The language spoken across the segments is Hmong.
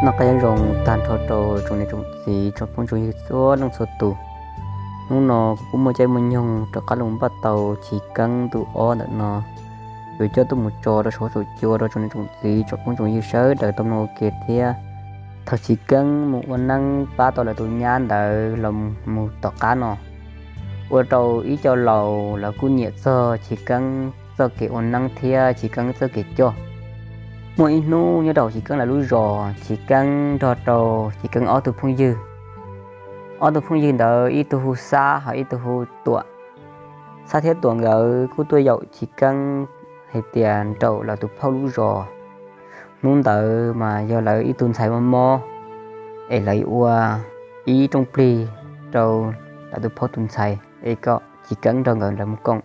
Noj qab nyob zoo tag nrho rau tsoom niam tsoom txiv tsoom phooj tsoom ywg txhua leej txhua tus. Hnub no kuv kuj muaj caij muaj nyoog rov qab los npaj tau Chiv Keeb ntu ob ntawm no. Kuv coj tuaj mus tso rau saum huab saum cua rau tsoom niam tsoom txiv tsoom phooj tsoom ywg sawv daws tau mloog ua ke thiab. Thaum Chiv Keeb mus ua neeb pab tau lawv tus nyab ntawd los mus tom qab no, ua rau ib co laus lawv kuj nyiam txog Chiv Keeb txoj kev ua neeb thiab Chiv Keeb txoj kev coj. Muaj ib hnub nyob rau Chiv Keeb lawv lub zos, Chiv Keeb nrog rau Chiv Keeb ob tug phooj ywg. Ob tug phooj ywg ntawd ib tug hu Xab ho ib tug hu Tuam. Xab thiab Tuam nkawd kuj tuaj yaum Chiv Keeb hais tias nraum lawv tus phauj lub zos. Hnub ntawd mas yog lawv ib tug ntxhais mob mob, es lawv ua ib rooj plig rau lawv tus phauj tus ntxhais es kom Chiv Keeb nrog nkawd lawv mus koom.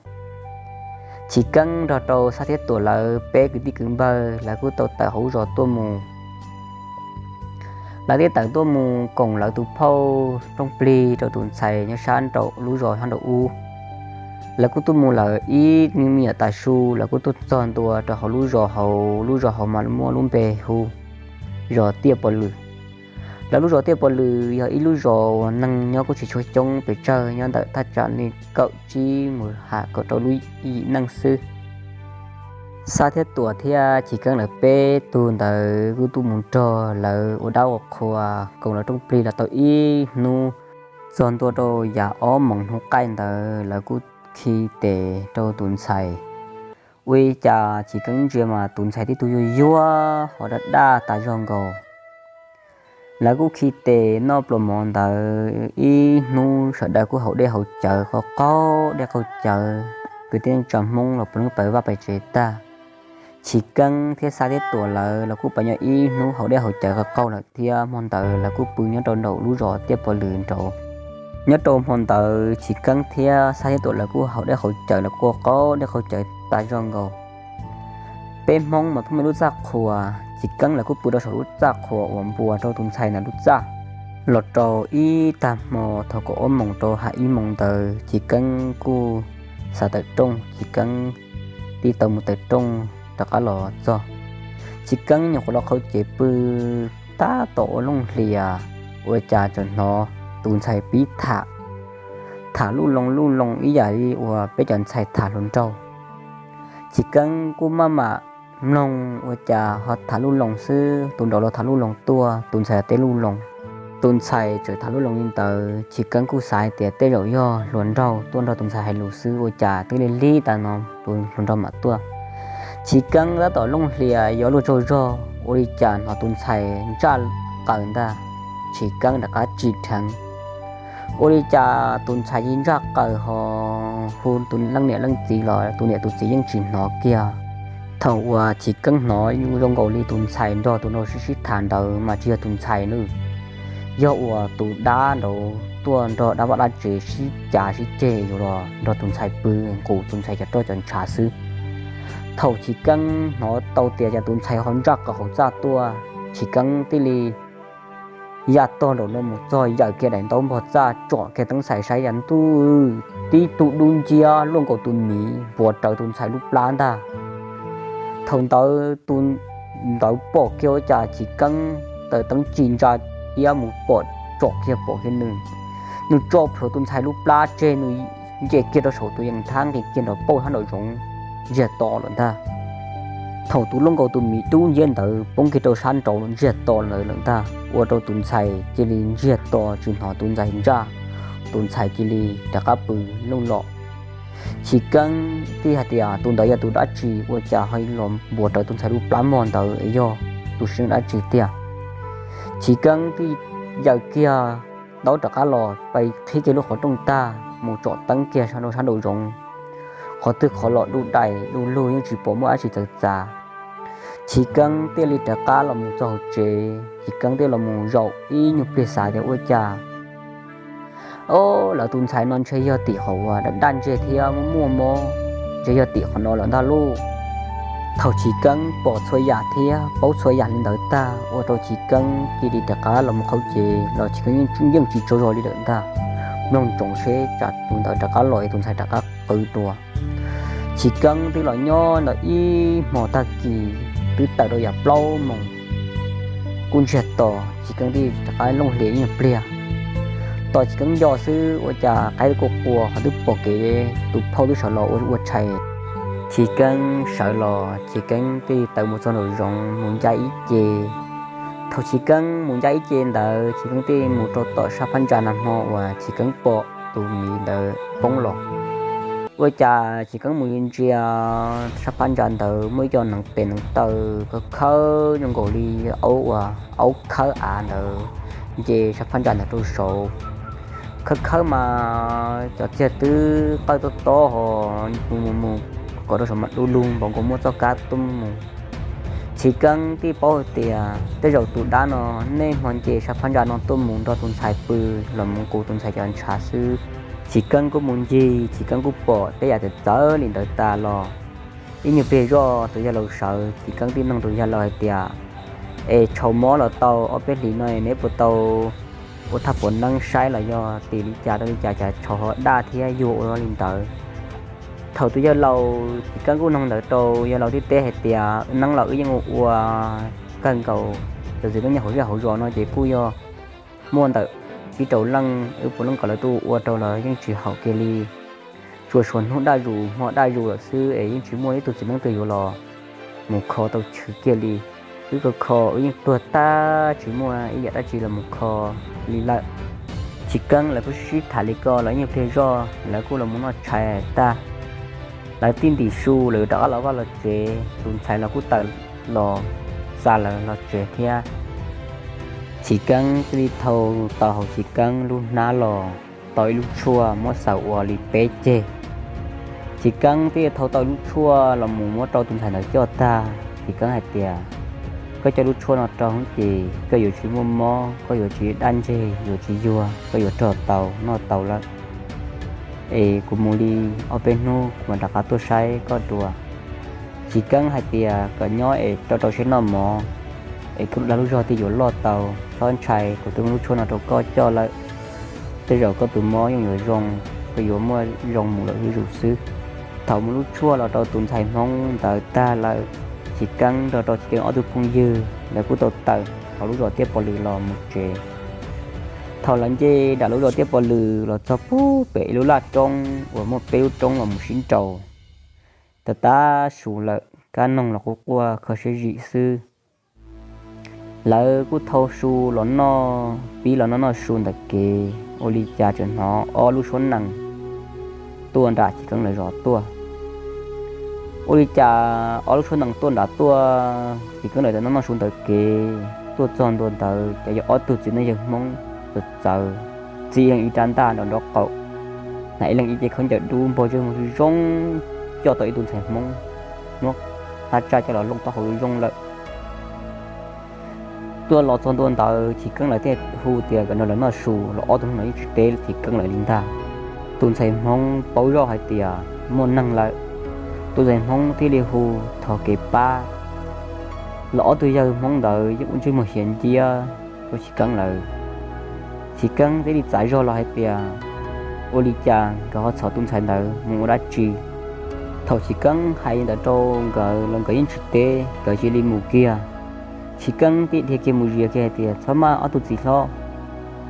Chiv Keeb nrog rau Xab thiab Tuam lawv peb kwv tij kwv npawg lawv kuj tau tawm hauv lub zos tuaj mus. Lawv thiaj tawm tuaj mus koom lawv tus phauj rooj plig rau tus ntxhais nyob sab nraum lub zos sab nraum ub. Lawv kuj tuaj mus lawm ib me nyuam tav su, lawv kuj tuaj txog ntua rau hauv lub zos hauv, lub zos hauv mas muaj lub npe hu zos Tiaj Pov Lwm. Lawv lub zos Tiaj Pov Lwm yog ib lub zos uas neeg nyob kuj tsis tshua coob pes tsawg, nyob ntawm thaj tsam li kaum tsib mus has kaum rau lub yim neej xwb. Xab thiab Tuam thiab Chiv Keeb lawv peb tug ntawd kuj tuaj mus nrog lawv ua dab ua qhua, koom lawv rooj plig los tau ib hnub. Txog ntua rau yav ob moos hnub qaij ntawd lawv kuj khi tes rau tus ntxhais. Ua li cas Chiv Keeb ntsia mas tus ntxhais tib tug yuag yuag ho daj daj tas zog nkaus. Lawv kuj khi tes noj pluas mov ntawd ib hnub sawv daws kuj haus dej haus cawv qaug qaug dej qaug cawv, kwv tij neej tsa Hmoob los puav leej pais vaj pais tsev tag. Chiv Keeb thiab Xab thiab Tuam lawv los kuj pais nyob ib hnub haus dej haus cawv qaug qaug lawm thiab hmo ntawd lawv kuj pw nyob rau nraum lub zos Tiaj Pov Lwm nraud. Nyob rau hmo ntawd Chiv Keeb thiab Xab thiab Tuam lawv kuj haus dej haus cawv, lawv kuj qaug dej qaug cawv tas zog nkaus. Peb Hmoob mas pheej muaj lub txaj qhua, Chiv Keeb lawv kuj pw rau saum lub txaj qhua uas npuas rau tus ntxhais ntawd lub txaj. Los rau ib tag hmo thaum kaum ob moos rau ha ib moos ntawd Chiv Keeb kuj xav tawm rooj, Chiv Keeb thiaj tau mus tawm rooj rov qab los txog. Chiv Keeb nyuam qhuav los qhau cev pw tab tom ua looj hlias, ua cas txawm hnov tus ntxhais pib tham, tham luj loo luj loo ib yam li uas peb cov ntxhais tham hluas nraug. Chiv Keeb kuj maj mam mloog ua cas ho tham luj loo xwb, tus nraud los tham luj loo tuaj, tus ntxhais teb luj loo. Tus ntxhais txawm tham luj loo li ntawd, Chiv Keeb kuj xav hais tias tej zaum yog hluas nraug tuaj nrog tus ntxhais hais lus xwb, ua cas twb lig lig tas no tus hluas nraug mam tuaj. Chiv Keeb tab tom looj hlias yuav luag tsaug zog, ua li cas hnov tus ntxhais ntsaj qaws ntag, Chiv Keeb rov qab tsim dheev. Ua li cas tus ntxhais cia ntsaj qaws ho hu tus leej niam leej txiv los tus niam tus txiv yeej tsis hnov kiag. Thaum uas Chiv Keeb hnov zoo nkaus li tus ntxhais nrog tus nraug sib sib tham ntawd mas tsis yog tus ntxhais na, yog uas tus dab nraud tuaj nrog dab vaj dab tsev sib cav sib ceg yuav los nrog tus ntxhais pw nqus tus ntxhais cov roj cov ntshav xwb. Thaum Chiv Keeb hnov tau tias cas tus ntxhais ho ntsaj qaws hauv txaj tuaj, Chiv Keeb thiaj li ya tog nraum no mus txog yawm kiag daim ntaub npog txaj tsom kiag teeb xais saib yam ntuj, tib tug dub nciab luaj nkaus tus miv npuav rawv tus ntxhais lub plab ntag. Thaum ntawd tus ntawd pom kiag ua cas Chiv Keeb taws teeb tsim ntsa iab mus pom tsom kiag pom kiag nws, nws tso plhuav tus ntxhais lub plab tseg, nws nce kiag rau saum tus yees thab nqis kiag nrov pauj sab nraum zoov ntsiag to lawm ntag. Thaum tus luaj nkaus tus miv dub nciab ntawd poob kiag rau sab nraud ntsiag to lawm lawm ntag, ua rau tus ntxhais cia li ntsiag to tsis hnov tus ntxhais ntsaj, tus ntxhais cia li rov qab pw looj los. Chiv Keeb thiaj hais tias tus ntawd yog tus dab tsi ua cas ho los npuav rawv tus ntxhais lub plab mog ntawd, yog tus seeb dab tsi tiag. Chiv Keeb thiaj yawm kiag ntaub rov qab los pais qhib kiag lub qhov rooj tag mus tsom teeb kiag rau sab nraum zoov, qhov twg qhov los du dais du lug yeej tsis pom muaj dab tsi txawv txav. Chiv Keeb thiaj li rov qab los mus txog hauv tsev, Chiv Keeb thiaj los mus zaum ib nyuag pliag xav tias ua cas, o, lawv tus ntxhais no ntshe yog tim qhov uas daj daj ntseg thiab muaj muaj mob, ntshe yog tim qhov no lawm ntag lauj. Thaum Chiv Keeb pom txhua yam thiab paub txhua yam li ntawd tag ua rau Chiv Keeb cia li rov qab los mus qhau cev los Chiv Keeb yeej tsis tsaug zog li lawm ntag. Mloog ntsoov seb tsam tus ntawd rov qab los es tus ntxhais rov qab qw dua. Chiv Keeb twb los nyob ntawd ib hmo tag kis, twb tawm rau yam plaub moos. kuj ntsiag to, Chiv Keeb thiaj rov qab looj hlias ib nyuag pliag. Tos Chiv Keeb nco xwb ua cas qaib kuj qua ho twb pom kev tus phauj twb sawv los ua ua tshais. Chiv Keeb sawv los Chiv Keeb thiaj tawm mus txog nraum zoov mus ncaj ib ce. Thaum Chiv Keeb mus ncaj ib ce ntawd Chiv Keeb thiaj mus rau tom sab phab ntsa nag hmo uas Chiv Keeb pom tus miv ntawd poob los. Ua cas Chiv Keeb mus ntsia sab phab ntsa ntawd muaj ib co neev tes neev taw khawb khawb zoo nkaus li aub uas aub khawb av ntawd nce sab phab ntsa ntawd rau saud. Khawb khawb mas cov txiag twb qawj tob tob ho mus mus mus kom rau saum mas du lug npaum nkaus muaj txoj kab tuaj mus. Chiv Keeb thiaj paub hais tias tej zaum tus dab no niaj hmo nce sab phab ntsa no tuaj mus nrog tus ntxhais pw los mus qus tus ntxhais cov ntshav xwb. Chiv Keeb kuj mus ncig, Chiv Keeb kuj pom tej yam txawv txawv li ntawd tas los. Ib nyuag pliag zoj tus yawg laus sawv, Chiv Keeb thiaj nug tus yawg laus hais tias, Es tshau mob los tau ob peb hlis no neb puas tau ua thaj puav neeb saib los yog tim li cas rau li cas cas tshau ho daj thiab yuag ua li ntawd? Thaum tus yawg laus, Chiv Keeb kuj nug ntawd rau yawg laus thiab teb hais tias, Neeb los wb yeej ua ua kawg nkaus, cov txiv neej nyob hauv zej hauv zos no ces kuj yog muaj ntawm ib rau leej, wb puav leej kom lawv tuaj ua rau los yeej tsis haum kiag li. Tsuas suav hnub daj zus hmo daj zus lawm xwb es yeej tsis muaj ib tug txiv neeb twg yuav los mus kho tau chwv kiag li. Wb kho kho wb yeej tuag tag tsis muaj ib yam dab tsi los mus kho li lawm. Chiv Keeb lawv kuj sib sib tham li ko los ib nyuag pliag zoj lawv kuj los mus noj tshais tag. Lawv thiaj ntim su lawv rov qab los vaj los tsev, tus ntxhais los kuj tawm los xa lawv los tsev thiab. Chiv Keeb thiaj li thau tau hauv Chiv Keeb lub hnab los tau ib lub tshuaj muab xaws ua li peb ceg. Chiv Keeb thiaj li thau tau ib lub tshuaj los mus muab rau tus ntxhais ntawd coj tag, Chiv Keeb hais tias, Koj coj lub tshuaj no rau ces koj yuav tsis muaj mob, koj yuav tsis daj ntseg, yuav tsis yuag, koj yuav rog tau noj tau lawm. Es kuv mus li ob peb hnub kuv mam rov qab tuaj saib koj dua. Chiv Keeb hais tias, Koj nyob es rau rau siab noj mov, es koj lub dag lub zog thiaj yuav loj tau. Txhob ntshai, kuv twb muab lub tshuaj no rau koj coj lawm. Tej zaum koj tus mob yeej yuav zoo, koj yuav muaj zoo mus lawm zuj zus xwb. Thaum muab lub tshuaj los rau tus ntxhais Hmoob ntawd tag lawm, Chiv Keeb nrog rau Chiv Keeb ob tug phooj ywg lawv kuj tau tawm hauv lub zos Tiaj Pos Lwm los mus tsev. Thaum lawv nce nram lub zos Tiaj Pos Lwm los txog pub pem ib lub laj roob uas muaj peb lub roob los mus sib nraus, tas tab su lawm, kab noog los quaj quaj kho siab zim xwb. Lawv kuj thau su los noj, pib los noj noj su ntawm kev, ua li cas tseem hnov ob lub suab nees tuaj nram Chiv Keeb lawv zos tuaj. Ua li cas ob lub suab nees tuaj nram tuaj, Chiv Keeb lawv noj noj su ntawm kev tuaj txog ntua ntawd ces yog ob tug txiv neej yawg Hmoob txawv txawv, txij leej ib rab ntaj nrov nrov qaum, hnav ib leej ib ce khaub ncaws dub npog zej mus zoo zoo, coj tau ib tug ntxhais Hmoob muab qab tsaj coj los looj taub hau zoo zoo lawm. Tuaj los txog ntua ntawd Chiv Keeb lawv thiaj hu tias kom nrog lawv noj su los ob tug no yeej tsis teb Chiv Keeb lawv li ntag. Tus ntxhais Hmoob paub zoj hais tias muaj neeg lawm, tus ntxhais Hmoob thiaj li hu thov kev pab. Los ob tug yawg Hmoob ntawd yeej ua ntsej muag hiav nciab rau Chiv Keeb lawv. Chiv Keeb thiaj li txav zog los hais tias ua li cas nkawd ho txhom tus ntxhais ntawd mus ua dab tsi. Thaum Chiv Keeb hais ntawd rau nkawd los nkawd yeej tsis teb, nkawd cia li mus kiag. Chiv Keeb thiaj dhia kiag mus zias kiag hais tias txhob maj ob tug txiv hlob.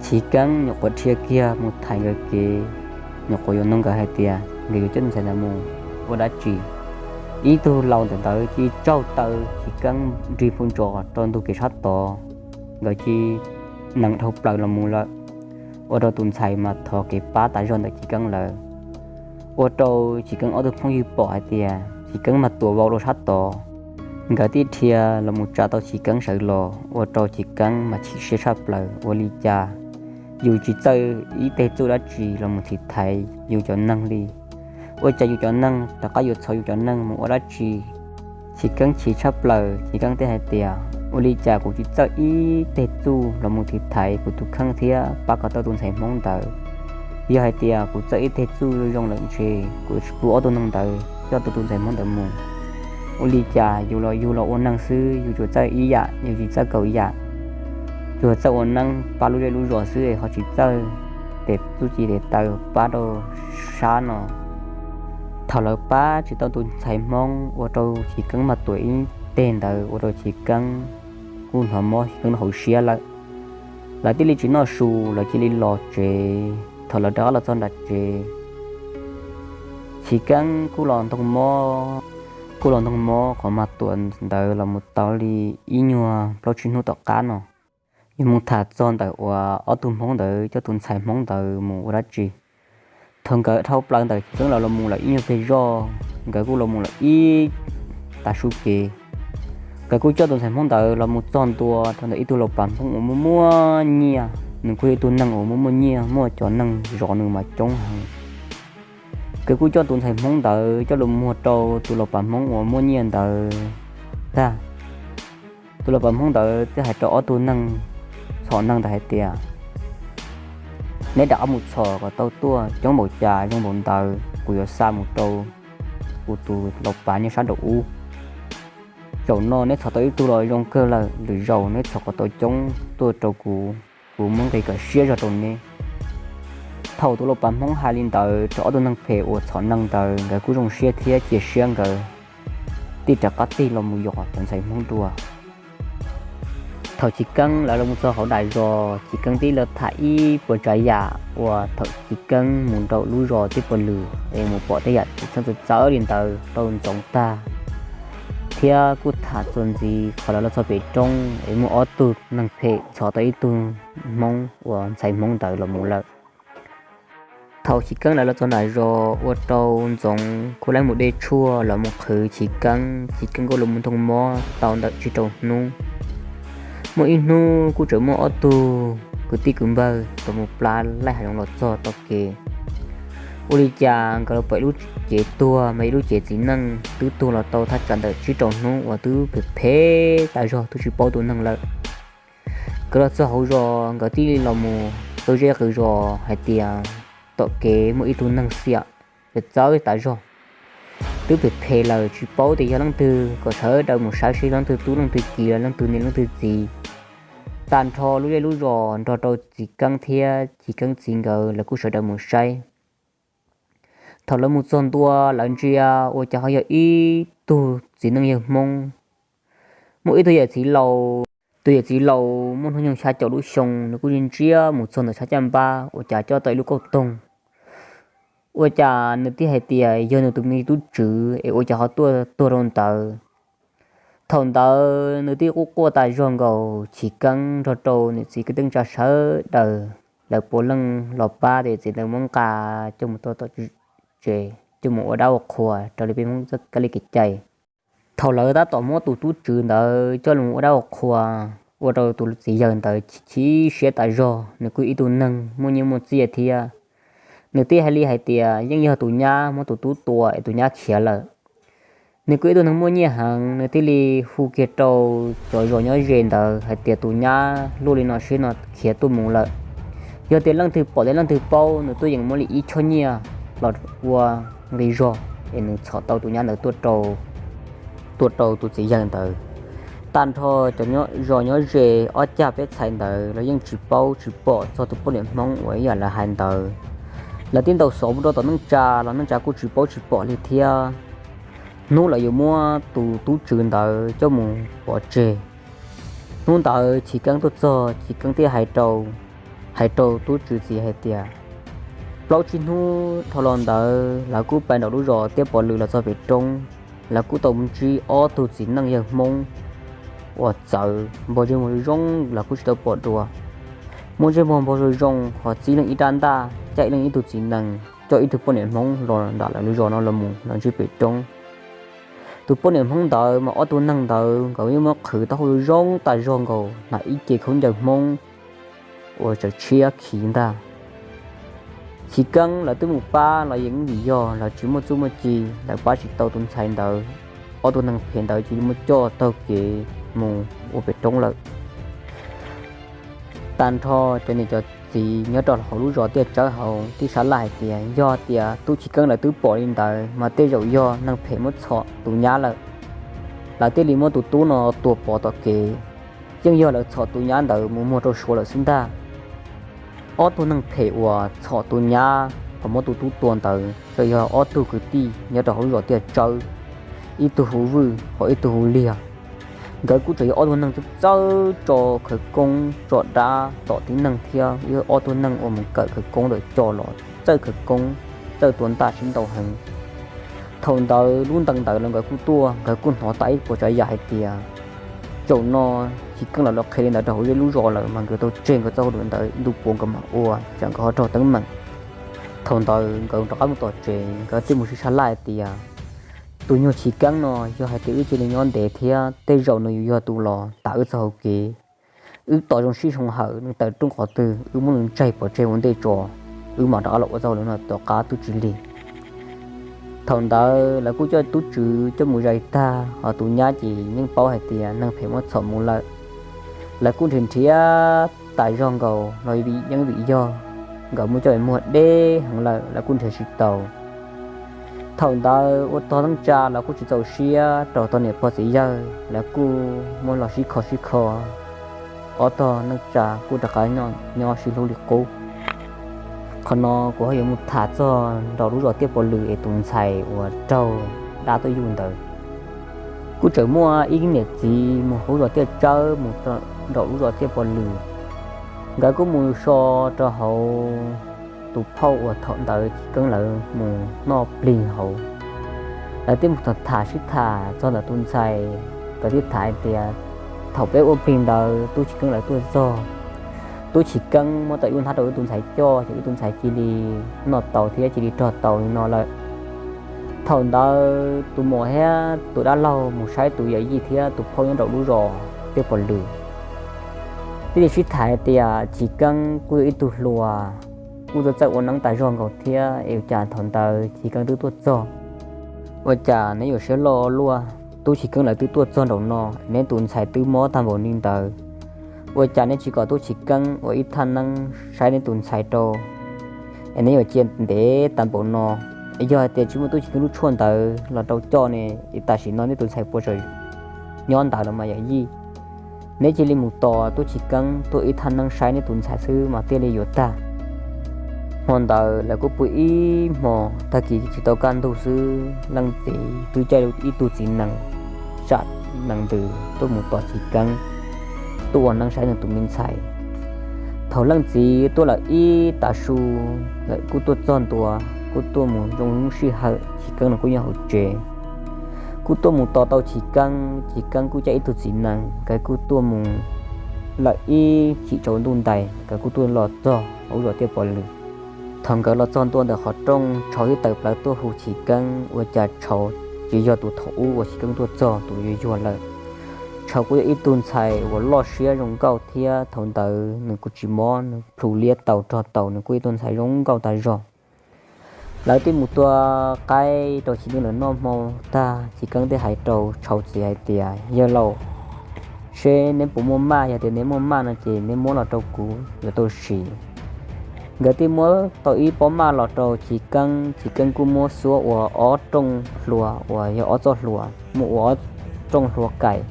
Chiv Keeb nyuam qhuav dhia kiag mus thaiv nkawd kev, nyuam qhuav yuav nug nkawd hais tias nkawd yuav coj tus ntxhais ntawd mus ua dab tsi. Ib tug laus ntawm ntawd cia li tsaug taw Chiv Keeb nrig phu ntsos rau ntug kev sab tod, nkawd cia li nees dhau plaws los mus lawm. Ua rau tus ntxhais mas thov kev pab tas zog ntawm Chiv Keeb lawv. Ua rau Chiv Keeb ob tug phooj ywg pom hais tias Chiv Keeb mas tuam vau rau sab tod, nkawd thiaj dhia los mus tsa tau Chiv Keeb sawv los, ua rau Chiv Keeb mas chim siab tshaj plaws. Ua li cas yus tsis txawj ib teg txuj dab tsi los mus thim thaiv yus cov neeg li? Ua cas yus cov neeg rov qab yuav txhom yus cov neeg mus ua dab tsi? Chiv Keeb chim tshaj plaws, Chiv Keeb thiaj hais tias ua li cas kuv tsis txawj ib teg txuj los mus thim thaiv kuv tus kheej thiab pab kom tau tus ntxhais Hmoob ntawd? Yog hais tias kuv txawj ib teg txuj zoo zoo lawm ntshe kuv tsis pub ob tug neeg ntawd coj tau tus ntxhais Hmoob ntawd mus. Ua li cas yus los yug los ua neeg xwb, yus tsuas txawj ib yam, yus tsis txawj kaum yam. Yus txawj ua neeb pab lub zej lub zos xwb es ho tsis txawj tes txuj ci tes taw pab rau sab no. Thaum lawv pab tsis tau tus ntxhais Hmoob, ua rau Chiv Keeb mas tuam ib teg ntawd, ua rau Chiv Keeb kuj hnov mob Chiv Keeb hauv siab lawm. Lawv thiaj li tsis noj su, lawv cia li los tsev. Thaum lawv rov qab los txog nram tsev, Chiv Keeb kuj los ntoo mob, kuj los ntoo mob qhov mag tuam ntawd los mus tau li ib nyuag plaub tsib hnub tom qab no. Yuav mus tham txog ntawm uas ob tug Hmoob ntawd coj tus ntxhais Hmoob ntawd mus ua dab tsi. Thaum nkawd dhau plaws ntawm Chiv Keeb los los mus lawm ib nyuag pliag zoj, nkawd kuj los mus lawm ib tav su kev. Nkawd kuj coj tus ntxhais Hmoob ntawd los mus txog ntua rau ntawm ib tug laus pas Hmoob uas muaj muaj nyiaj, nws kuj yog ib tug neeg uas muaj muaj nyiaj, muaj cov neeg zov nws mas coob heev. Nkawd kuj coj tus ntxhais Hmoob ntawd coj los muag rau tus laus pas Hmoob uas muaj nyiaj ntawd tag. Tus laus pas Hmoob ntawd thiaj hais rau ob tug neeg txhom neeg ntawd hais tias, neb rov qab mus txhom kom tau tuaj coob npaum cas zoo npaum ntawd kuv yuav xa mus rau kuv tus laus pas nyob sab nraum ub. Zaum no neb txhom tau ib tug los zoo kawg lawm, lwm zaus neb txhom kom tau coob tuaj rau kuv, kuv muab nqi kom siab zog rau neb. Thaum tus laus pas Hmoob hais li ntawd rau ob tug neeg phem uas txhom neeg ntawd, nkawd kuj zoo siab thiab cia siab nkawd thiaj rov qab tig los mus yos cov ntxhais Hmoob dua. Thaum Chiv Keeb lawv los mus txog hauv nram zos, Chiv Keeb thiaj los tham ib puas tsav yam uas thaum Chiv Keeb mus nraum lub zos Tiaj Pov Lwm es mus pom tej yam txawv txawv li ntawd rau Ntxoov tag, thiab kuj tham txuas ntxiv qhov lawv los txog pem roob es muaj ob tug neeg phem txhom tau ib tug Hmoob uas ntxhais Hmoob ntawd los mus lawm. Thaum Chiv Keeb lawv los txog nram zos ua rau Ntxoov kuj lawv mus de tshuaj los mus qhwv Chiv Keeb, Chiv Keeb kuj los mus ntoo mob tau ntawm tsib rau hnub. Muaj ib hnub kuj tseem muaj ob tug kwv tij kwv npawg tau mus plab laij hav zoov los txog tau kev. Ua li cas nkawd los pom ib lub cev tuag mas ib lub cev txiv neej twb tuag los tau thaj tsam ntawm tsib rau hnub uas twb phem phem tas zog twb tsis paub tus neeg lawm. Nkawd los txog hauv zos nkawd thiaj li los mus qw zej qw zos hais tias tom kev muaj ib tug neeg xiam txawv tas zog, twb phem phem lawm tsis paub tias yog leej twg, kom sawv daws mus saib seb leej twg tub leej twg ki los leej twg niam leej twg txiv. Tag nrho lub zej lub zos nrog rau Chiv Keeb thiab Chiv Keeb txiv nkawd lawv kuj sawv daws mus saib. Thaum lawv mus txog ntua lawv ntsia ua cas ho yog ib tug txiv neej yawg Hmoob. Muaj ib tug yawm txiv laus, tus yawm txiv laus muaj hnub nyoog xya caum lub xyoo, nws kuj ntsia mus txog ntawm sab caj npab ua cas coj tau ib lub kauj toog. Ua cas nws thiaj hais tias yog nws tus me tub tswv es ua cas ho tuaj tuag rau ntawd. Thaum ntawd nws thiaj quaj quaj tas zog nkaus, Chiv Keeb nrog rau niam txiv kwv tij neej tsa sawv daws lawv puav leej los pab tus yawm txiv ntawd muab nqa coj mus rau tom tsev coj mus ua dab ua qhua raws li peb Hmoob kab li kev cai. Thaum lawv tab tom muab tus tub tswv ntawd coj los ua dab ua qhua, ua rau tus txiv yawg ntawd chim siab tas zog, nws kuj ib tug neeg muaj nyiaj muaj txiaj thiab. Nws thiaj hais li hais tias yeej yog tus nyab muab tus tub tua es tus nyab khiav lawm. Nws kuj ib tug neeg muaj nyiaj heev, nws thiaj li hu kiag rau cov zos nyob ze ntawd hais tias tus nyab luaj li no siab no khiav tuaj mus lawm. Yog tias leej twg pom thiab leej twg paub, nws tuaj yeem muab li ib choj nyiaj los ua nqi zog es nws txhom tau tus nyab ntawd tuaj rau, tuaj rau tus txiv yawg ntawd. Tag nrho cov zos nyob ze ob cag peb txhais ntawd los yeej tsis paub tsis pom txog tus poj niam Hmoob uas ib yam lawv hais ntawd. Lawv thiaj ntaus xov mus rau tom neej tsa los neej tsa kuj tsis paub tsis pom li thiab. Hnub lawv yuav muab tus tub tswv ntawd coj mus pov tseg, hnub ntawd Chiv Keeb tuaj txog, Chiv Keeb thiaj hais rau, hais rau tub tswv txiv hais tias, plaub tsib hnub dhau los ntawd lawv kuj pais nraum lub zos Tiaj Pov Lwm los txog pem roob, lawv kuj tau mus ntsib ob tug txiv neej yawg Hmoob uas txawv npog ntsej muag zoo zoo, lawv kuj tsis tau pom dua. Muaj ntsej muag npog zoo zoo ho txib leej ib rab ntaj, coj ib leej ib tug txiv nees, coj ib tug poj niam Hmoob los nram lawv lub zos no los mus los ntsib pem roob. Tus poj niam Hmoob ntawd mas ob tug neeg ntawd nkawd yeej muab qhwv taub hau zoo zoo tas zog nkaus, hnav ib ce khaub ncaws Hmoob uas tseem tshiab khiv ntag. Chiv Keeb lawv twb mus pab los yeej vim yog lawv tsis muaj txuj muaj ci, lawv pab tsis tau tus ntxhais ntawd, ob tug neeg phem ntawd cia li muab coj taug kev mus ua pem roob lawm. Tag nrho cov niam cov txiv nyob rau hauv lub zos Tiaj Tsawb hauv thiaj sab laj hais tias yog tias tub Chiv Keeb lawv twb pom li ntawd mas tej zaum yog neeg phem muab txhom tus nyab lawm. Lawv thiaj li muab tus tub no tua pov tom kev, yeej yog lawv txhom tus nyab ntawd mus muag rau Suav lawm xwb ntag. Ob tug neeg phem uas txhom tus nyab ho muab tus tub tua ntawd txawm yog ob tug kwv tij nyob rau hauv lub zos Tiaj Tsawb, ib tug hu Vwj ho ib tug hu Liag. Nkawd kuj tseem yog ob tug neeg txawj tso khawv koob tso dab tom tib neeg thiab yog ob tug neeg uas mus kawm khawv koob lawm co los txawj khawv koob, txawj tua ntaj sib ntaus heev. Thaum ntawd lub ntees ntawd los nkawd kuj tuaj, nkawd kuj hnov tas ib puas tsav yam hais tias zaum no Chiv Keeb lawv los qhia li ntawd rau hauv zej lub zos lawm mas nkawd tau tseg nkawd txoj hauj lwm ntawd ntu puas nkawd mam ua tsam nkawd ho raug teeb meem. Thaum ntawd nkawd rov qab mus tom tsev, nkawd thiaj mus sib sab laj hais tias tus nyuag Chiv Keeb no yog hais tias wb cia li nyob ntev thiab tej zaum nws yuav yog tus los tas wb txoj hauv kev. Wb tos zoo sij zoo hawm nws tawm rooj qhov twg wb muab nws ntsaig pov tseg ua ntej tso, wb mam rov qab los ua txoj hauj lwm no tom qab twb tsis lig. Thaum ntawd lawv kuj coj tub tswv coj mus zais tag, ho tus nyab ces yeej paub hais tias neeg phem muab txhom mus lawm. Lawv kuj nrhiav nrhiav tas zog nkaus los yeej vim yog nkawd muab coj muag deb heev lawm lawv kuj nrhiav tsis tau. Thaum ntawd ua tog neej tsa los kuj tsis txaus siab rau tog niam pog txiv yawg, lawv kuj muab los sib kho sib kho, ob tog neej tsa kuj rov qab nyob sib hlub li qub. Qhov no kuv ho yuav mus tham txog nraum lub zos Tiaj Pov Lwm es tus ntxhais uas raug dab tuaj yuj ntawd. Kuj tseem muaj ib niam txiv mus hauv zos Tiaj Tsawb mus nraum lub zos Tiaj Pov Lwm, nkawd kuj mus so rau hauv tus phauj uas thaum ntawd Chiv Keeb lawv mus noj plig hauv. Lawv thiaj mus tham sib tham txog ntawm tus ntxhais, nkawd thiaj tham hais tias thaum peb ua plig ntawd tub Chiv Keeb lawv tuaj txog, tub Chiv Keeb muab tau ib lub hnab rau wb tus ntxhais coj ces wb tus ntxhais cia li noj tau thiab cia li rog tau li no lawm. Thaum ntawd tus muam thiab tus dab laug mus saib tus yawm yij thiab tus phauj nyob nraum lub zos Tiaj Pov Lwm, thiaj li sib tham hais tias Chiv Keeb kuj yog ib tug hluas, kuj txawj txawj ua neeb tas zog nkaus thiab es ua cas thaum ntawd Chiv Keeb twb tuaj txog, ua cas neb yuav siab loj luaj, tub Chiv Keeb lawv twb tuaj txog nraum no, neb tus ntxhais twb mob tag npaum li ntawd, ua cas neb tsis kom tub Chiv Keeb ua ib thaj neeb saib neb tus ntxhais rau, es neb yuav cia ntev tas npaum no. Yog hais tias tsis muaj tub Chiv Keeb lub tshuaj ntawd los rau coj ne, es tam sim no neb tus ntxhais puas tseem nyob ntawd los mas yawm yij. Neb cia li mus tos tub Chiv Keeb tuaj ib thaj neeb saib neb tus ntxhais xwb mas thiaj li yuav tag. Hmo ntawd lawv kuj pw ib hmo, tag kis tsis tau kaj ntug xwb leej txiv twb caij ib tug txiv nees tsam nees ntws tuaj mus tos Chiv Keeb, tuaj ua neeb saib nws tus me ntxhais. Thaum leej txiv tuaj lawm ib tav su, lawv kuj tuaj txog ntua, kuj tuaj mus zoo sij hawm Chiv Keeb los kuj nyob hauv tsev. Kuj tuaj mus tos tau Chiv Keeb, Chiv Keeb kuj caij ib tug txiv nees, nkawd kuj tuaj mus lawm ib chim tsaus ntuj ntais, nkawd kuj tuaj los txog hauv zos Tiaj Pov Lwm. Thaum nkawd los txog ntua ntawm qhov rooj, Tshauv twb tawm plaws tuaj hu Chiv Keeb, ua cas Tshauv tsis yog tus thaum ub uas Chiv Keeb tuaj txog tus yuag yuag lawm. Tshauv kuj yog ib tug ntxhais uas loj siab zoo nkauj thiab thaum ntawd nws kuj tsis mob, nws plhus liab taus rog taus, nws kuj ib tug ntxhais zoo nkauj tas zog. Lawv thiaj mus tua qaib rau Chiv Keeb lawv noj hmo tag, Chiv Keeb thiaj hais rau Tshauv txiv hais tias, yawg laus, seb neb puas muaj maj, yog tias neb muaj maj no ces neb muab los rau kuv yuav tau siv. Nkawd thiaj muab tau ib pob maj los rau Chiv Keeb, Chiv Keeb kuj muab xuab ua ob rooj hlua uas yog ob txoj hlua, muab ua ob rooj hlua kais.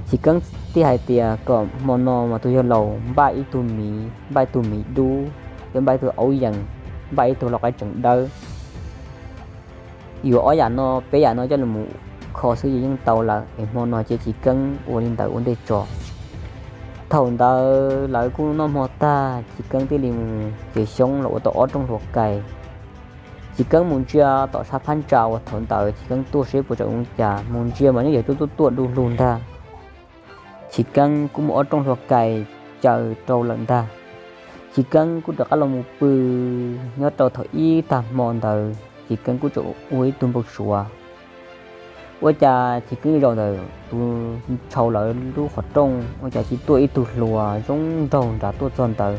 Chiv Keeb thiaj hais tias kom hmo no mas tus yawg laus npaj ib tug miv, npaj ib tug miv dub, thiab npaj ib tug aub yees, npaj ib tug lau qaib tseem dawb. Yuav ob yam no peb yam no coj los kho xwb ces yeej tau lawm, es hmo no ces Chiv Keeb ua li ntawd ua ntej tso. Thaum ntawd lawv kuj noj hmo tag, Chiv Keeb thiaj li mus txiav xyoob los ua tau ob rooj hlua kais. Chiv Keeb mus ntsia tom sab phab ntsa uas thaum ntawd Chiv Keeb tuaj seb puas tseem ua cas, mus ntsia mas yeej yog tuaj tuaj tuaj du lug ntag. Chiv Keeb kuj muab ob rooj hlua kais caw rau lawm ntag. Chiv Keeb kuj rov qab los mus pw nyob rau thaum ib tag hmo ntawd, Chiv Keeb kuj tseem ua ib tug npau suav. Ua cas Chiv Keeb zaum ntawm tus Tshauv lawv lub qhov rooj, ua cas tsis tuaj ib tug hluas zoo nraug nrad tuaj txog ntawd.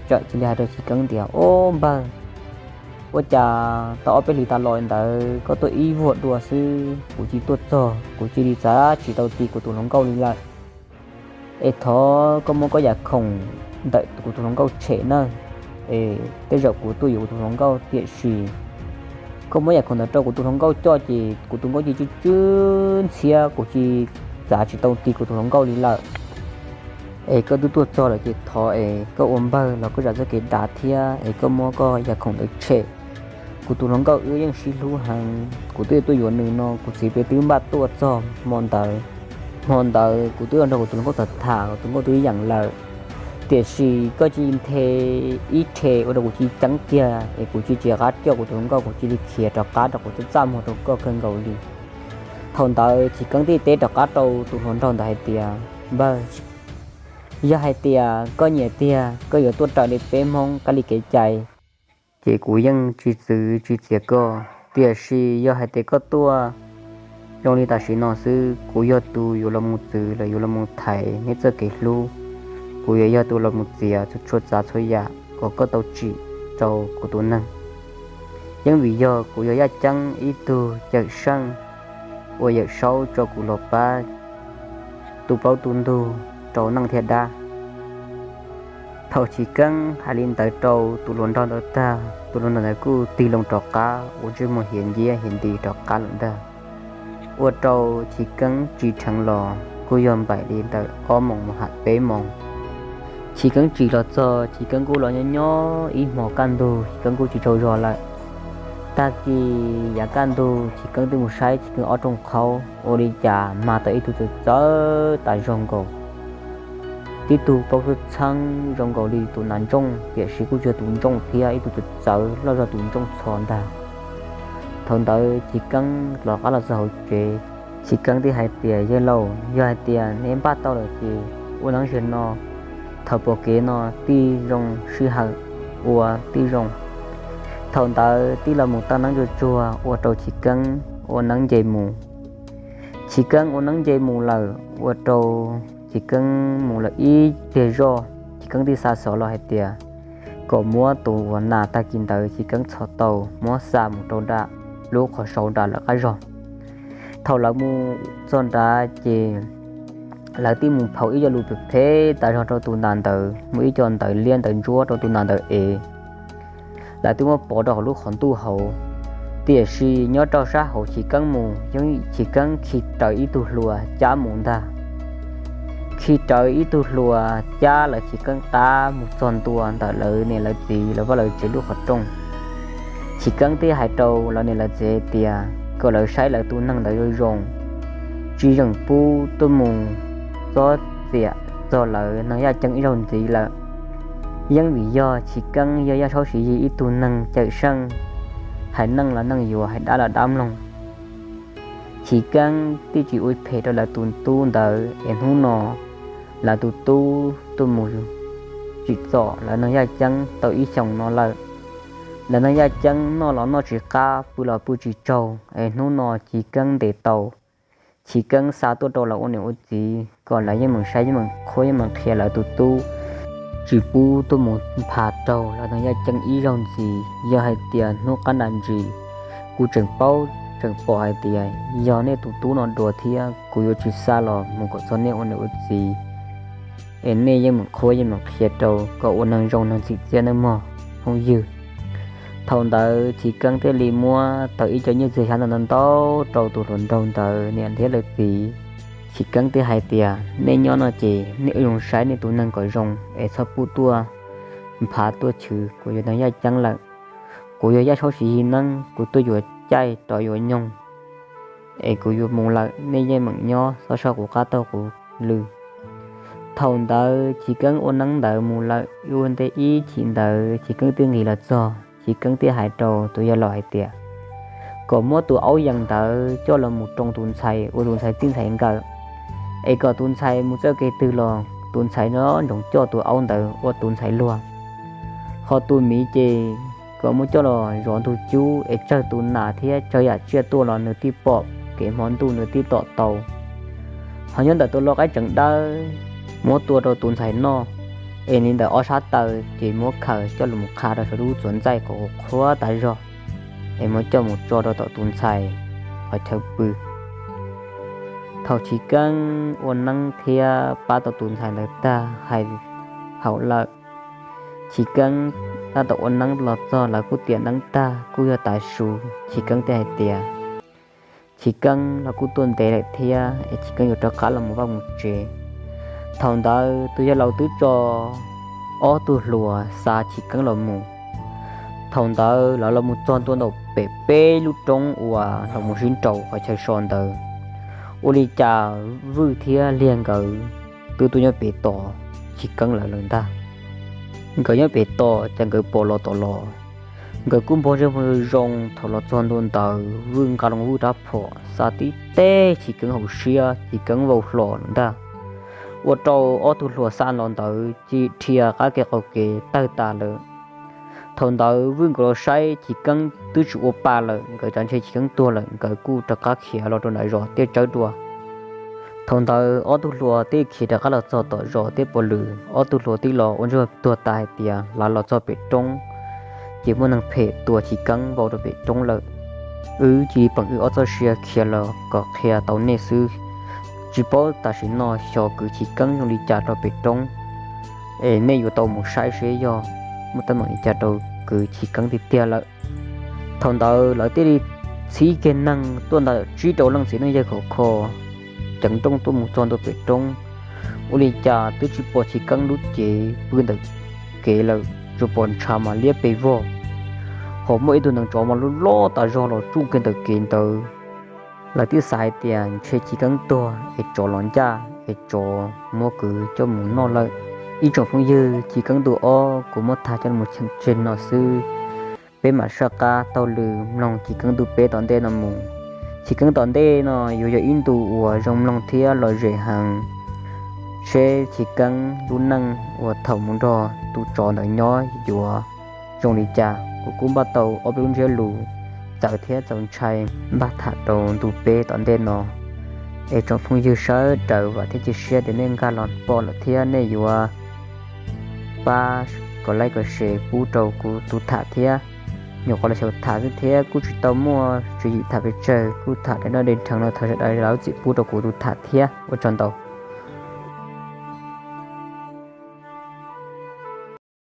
Txawm cia li hais rau Chiv Keeb tias, ob npawg, ua cas tau ob peb hlis tas los ntawd koj tuaj ib vuag dua xwb, kuv cia li tuaj txog, kuv cia li txav tsis tau ti kuv tus hluas nkauj li lawm. Es thov koj muab koj yam khoom ntawm kuv tus hluas nkauj tshem nawb, es tej zaum kuv tuaj yuav kuv tus hluas nkauj, tiam sis koj muab yam khoom ntawd rau kuv tus hluas nkauj coj ces kuv tus nkauj cia li tsw tsw ntxhiab, kuv cia li txav tsis tau ti kuv tus hluas nkauj li lawm. Es koj twb tuaj txog lawm ces thov es koj ua npawg los koj zam txoj kev dav thiab es koj muab koj yam khoom ntawd tshem. Kuv tus hluas nkauj wb yeej sib hlub heev, kuv twb yuav tuaj yuav nws no, kuv txiv peb twb npaj tuaj txog hmo ntawd. Hmo ntawd kuv twb los nrog kuv tus hluas nkauj tham tham, kuv tus nkauj twb yeem lawm. Tiam sis koj cia li nthe ib rhe ua rau kuv cia li ceeb kiag es kuv cia li tsis qab coj kuv tus hluas nkauj, kuv cia li khiav rov qab rau, kuv txaj txaj muag rau koj kawg nkaus li. Thaum ntawd Chiv Keeb thiaj teb rov qab rau tus hluas nraug ntawd hais tias, Npawg, yog hais tias koj nyiam tiag, koj yuav tuaj raws li peb Hmoob kab li kev cai, ces kuv yeej tsis txwv tsis txiav koj. Tiam sis yog hais tias koj tuaj zoo li tam sim no xwb, kuv yog tus yuav los mus txwv los yuav los mus thaiv neb txoj kev hlub. Kuv yuav yog tus los mus txiav txhua txhua tsav txhua yam kom koj tau tsim rau kuv tus neeg. Yeej vim yog kuv yog Yaj Ceeb ib tug cawm seej uas yawm saub tso kuv los pab tu plaub tu ntug rau neej thiab dab. Thaum Chiv Keeb hais li ntawd rau tus hluas nraug ntawd tag, tus hluas nraug ntawd kuj tig loo rov qab ua ntsej muag hiav nciab hiav nti rov qab lawm ntag. Ua rau Chiv Keeb tsim dheev los kuj yog npaum li ntawm ob moos mus ham peb moos. Chiv Keeb tsim los txog, Chiv Keeb kuj los nyob nyob ib hmos kaj ntug, Chiv Keeb kuj tsis tsaug zog lawm. Tag kis yav kaj ntug Chiv Keeb twb mus saib Chiv Keeb ob rooj qhaub, ua li cas mag tau ib tug txawv txawv tas zog nkaus, tib tug paub txheeb txheeb zoo nkaus li tus nas ntsooj, tiam sis kuj tsis yog tus ntsooj thiab, ib tug txawv txawv loj zog tus ntsooj txho ntag. Thaum ntawd Chiv Keeb rov qab los txog hauv tsev, Chiv Keeb thiaj hais tias, Yawg laus, yog hais tias neb npaj tau lawm ces ua neeb zaum no, thaum pom kev no tij zoo sij hawm ua tib zoo. Thaum ntawd tij los mus tau neeb tsuag tsuag ua rau Chiv Keeb ua neeb nce mus. Chiv Keeb ua neeb nce mus lawm ua rau Chiv Keeb mus lawm ib pliag zoj, Chiv Keeb thiaj xa xov los hais tias kom muab tus uas nas tag kis ntawd Chiv Keeb txhom tau muab xa mus rau nram lub qhov sau nram lawv qab zog. Thaum lawv mus txog nrad ces lawv thiaj mus phau ib co lus phem phem tas zog rau tus nas ntawd, muab ib co ntawv liab ntawv ntsuab rau tus nas ntawd ev. Lawv twb muab pov rau hauv lub qhov ntuj hauv. Tiam sis nyob rau sab hauv Chiv Keeb mus, Chiv Keeb khi raws ib tug hluas cab mus ntag. Khi raws ib tug hluas cab lawv Chiv Keeb qab mus txog ntua ntawm lawv niam lawv txiv lawv vaj lawv tsev lub qhov rooj. Chiv Keeb thiaj hais rau lawv niam lawv txiv tias kom lawv saib lawv tus neeg ntawd zoo zoo, tsis yeem pub tuaj mus txob txiam txog lawv neeg yaj ceeb ib zaug ntxiv lawm. Yeej vim yog Chiv Keeb yog Yaj Saub Siv Yig ib tug neeg cawm seej, hais neej los neej yuav, hais dab los dab mloog. Chiv Keeb thiaj tsis ua phem rau lawv tus tub ntawd es hnub no lawv tus tub tuaj mus tsim txom lawv neeg yaj ceeb tau ib xyoos no lawm. Lawv neeg yaj ceeb noj los noj tsis qab, pw los pw tsis tsaug, es hnub no Chiv Keeb ntes tau, Chiv Keeb xa tuaj rau lawv ua niam ua txiv kom lawv yeej meem saib yeej meem qhuab yeej meem qhia lawv tus tub, tsis pub tuaj mus nphav raug lawv neeg yaj ceeb ib zaug ntxiv. Yog hais tias hnub qab nram ntsis kuv tseem paub tseem pom hais tias yog nej tus tub no dua thiab, kuv yuav tsis xa los mus kom txog nej ua niam ua txiv, es nej yeej meem qhuab yeej meem qhia rau kom ua neeg zoo neeg txim txiaj nawb mog phooj ywg. Thaum ntawd Chiv Keeb thiaj li muab tau ib co nyiaj txiag xyab ntau ntau ntau rau tus hluas nraug ntawd niam thiab lawv txiv. Chiv Keeb thiaj hais tias, nej nyob no ces nej ua zoo saib nej tus neeg kom zoo es txhob pub tuaj nphav tuaj chwv kuv yog neeg yaj ceeb lawm. Kuv yog Yaj Saub Siv Yig neeb, kuv tuaj yuav caij rov yuav nyoog, es kuv yuav mus lawm, nej yeej meem nyob txhob soj kuv qab taug kuv lw. Thaum ntawd Chiv Keeb ua neeb ntawd mus lawm ua ntej ib chim ntawd Chiv Keeb twb nqis los txog, Chiv Keeb thiaj hais rau tus yawg laus hais tias, kom muab tus aub yees ntawd coj los mus roos tus ntxhais ua tus ntxhais txij ntxhais nkawm, es kom tus ntxhais mus txoj kev twg los tus ntxhais no ntsoov coj tus aub ntawd ua tus ntxhais luag. Ho tus miv ces kom muab coj los zov ntug cub es tsawg tus nas thiab tsawg yam tsiaj tuaj los nws thiaj pom kev hmo ntuj nws thiaj tom tau. Ho nyob ntawm tus lau qaib tseem dawb muab tua rau tus ntxhais noj, es li ntawm ob sab taw ces muab khaws coj los qha rau saum lub txuas ntxaij kom qhuav tas zog, es muab coj mus tso rau tom tus ntxhais qhov chaw pw. Thaum Chiv Keeb ua neeb thiab pab tau tus ntxhais ntawd tag hais haum lawm, Chiv Keeb tab tom ua neeb los txog lawv kuj tiam neeb tag kuj yog tav su, Chiv Keeb thiaj hais tias, Chiv Keeb los kuj tuaj ntev lawm thiab es Chiv Keeb yuav rov qab los mus vaj mus tsev. Thaum ntawd tus yawg laus twb tso ob tug hluas xa Chiv Keeb los mus. Thaum ntawd lawv los mus txog ntua ntaum pem peb lub roob uas los mus sib nraus qhov chaw so ntawd. Ua li cas Vwj thiab Liag nkawd twb tuaj nyob pem tos Chiv Keeb lawv lawm ntag. Nkawd nyob pem tos ces nkawd pom los tom los, nkawd kuj npog ntsej muag zoo zoo. Thaum los txog ntua ntawd Vwj nqa loo Vwj rab phom xa tib teg Chiv Keeb hauv siab, Chiv Keeb vau hlo lawm ntag. Ua rau ob tug hluas xa los ntawd cia li dhia qab kev qaum kev tawg tas lawm. Thaum ntawd Vwj nkawd los saib Chiv Keeb twb tsis ua pa lawm, nkawd xav ntshe Chiv Keeb tuag lawm, nkawd kuj rov qab khiav los rau nram zos thiab tsawb dua. Thaum ntawd ob tug hluas thiaj khiav rov qab los txog tom zos thiab pom lwm, ob tug hluas thiaj los ua ntsej tuag tas hais tias lawv los txog pem roob ces muaj neeg phem tua Chiv Keeb vau rau pem roob lawm. Wb cia li peem wb ob txoj sia khiav los kom qhia tau nej xwb, tsis paub tam sim no xyov kwv Chiv Keeb zoo li cas rau pem roob, es nej yuav tau mus saib seb yog muaj teeb meem li cas rau kwv Chiv Keeb tiag tiag lawm. Thaum ntawd lawv thiaj li txhib kiag neeg tuaj ntawm tsib rau leej txiv neej yawg khov kho ceev nrooj tuaj mus txog ntua pem roob. Ua li cas twb tsis pom Chiv Keeb lub cev pw ntawm kev lawm, tsuas pom ntshav mas liab pes vog. Ho muaj ib tug neev tsov mas loj loj tas zog los tsuj kiag ntawm kev ntawd. Lawv thiaj xav hais tias ntshe Chiv Keeb tuag es tsov los ncaj es tsov muab kwv coj mus noj lawm. Ib tsoom phooj ywg, Chiv Keeb ntu ob kuv muab tham coj los cheem tseg no xwb. Peb mam saj qab taug lw mloog Chiv Keeb ntu peb tom ntej no mus. Chiv Keeb tom ntej no yuav yog ib ntu uas zoo mloog thiab lom zem heev, seb Chiv Keeb lub neej uas thaum mus nrog tus tsov ntawd nyob yuav zoo li cas. Kuv kuj npaj tau ob peb lub ntsiab lus txawv thiab txaus ntshai npaj tham rau ntu peb tom ntej no. Es tsoom phooj ywg sawv daws vam thiab cia siab tias nej nkag los pom lawm thiab nej yuav pab kom like kom share pub rau kuv tus tham thiab. Nyuam qhuav los xyaum tham xwb thiab kuj tsis tau muaj tswv yim tham pes tsawg, kuj tham de noj de nrheev no thov sawv daws zam lub txim pub rau kuv tus tham thiab. Ua tsaug ntau.